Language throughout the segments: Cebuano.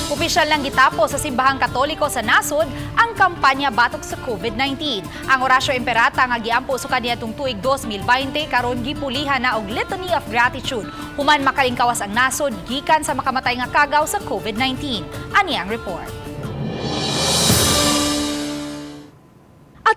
Opisyal lang gitapos sa Simbahang Katoliko sa nasod ang kampanya batok sa COVID-19. Ang Oratio Imperata nga giampo sukad niadtong tuig 2020 karon gipulihan na og Litany of Gratitude human makalingkawas ang nasod gikan sa makamatay nga kagaw sa COVID-19. Ani ang report.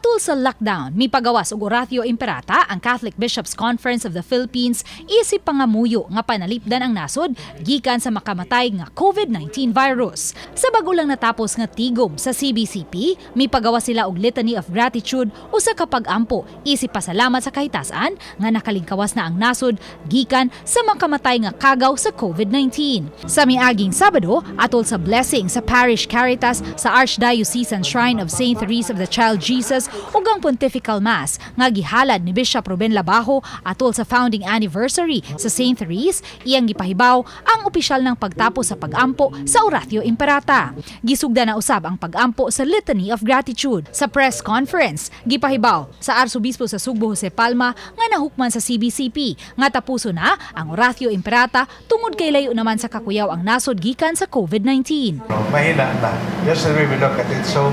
Atul sa lockdown, mipagawas og Oratio Imperata ang Catholic Bishops' Conference of the Philippines isip pangamuyo nga panalipdan ang nasod gikan sa makamatay nga COVID-19 virus. Sa bago lang natapos nga tigom sa CBCP, mipagawas sila og Litany of Gratitude usa ka pag-ampo isip pasalamat sa kahitasan nga nakalingkawas na ang nasod gikan sa makamatay nga kagaw sa COVID-19. Sa miaging Sabado, atol sa blessing sa Parish Caritas sa Archdiocesan Shrine of St. Therese of the Child Jesus ug ang Pontifical Mass nga gihalad ni Bishop Ruben Labajo atol sa founding anniversary sa St. Therese, iyang gipahibaw ang opisyal ng pagtapos sa pag-ampo sa Oratio Imperata. Gisugda na usab ang pag-ampo sa Litany of Gratitude. Sa press conference, gipahibaw sa Arsobispo sa Sugbo Jose Palma nga nahukman sa CBCP nga tapuso na ang Oratio Imperata tungod kay layo naman sa kakuyaw ang nasod gikan sa COVID-19. Mahina na. That's the way we look at it. So,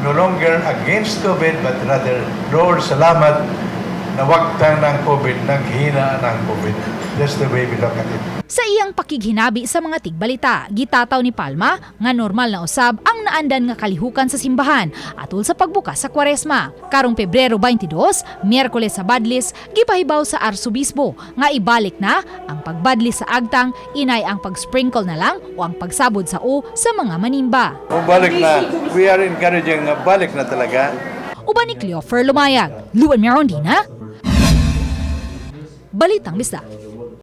no longer against COVID, but rather, Lord, salamat, nawagtang ng COVID, naghina ng COVID. That's the way we look at it. Sa iyang pakighinabi sa mga tigbalita, gitataw ni Palma nga normal na usab ang naandan nga kalihukan sa simbahan atol sa pagbukas sa Kwaresma. Karong Pebrero 22, Miyerkules sa Badlis, gipahibaw sa Arsobispo nga ibalik na ang pagbadlis sa agtang, inay ang pag-sprinkle na lang o ang pagsabod sa o sa mga manimba. Kung balik na, we are encouraging nga balik na talaga. Uban ni Cleofer Lumayag, Luan Mirondina, Balitang Bisdak.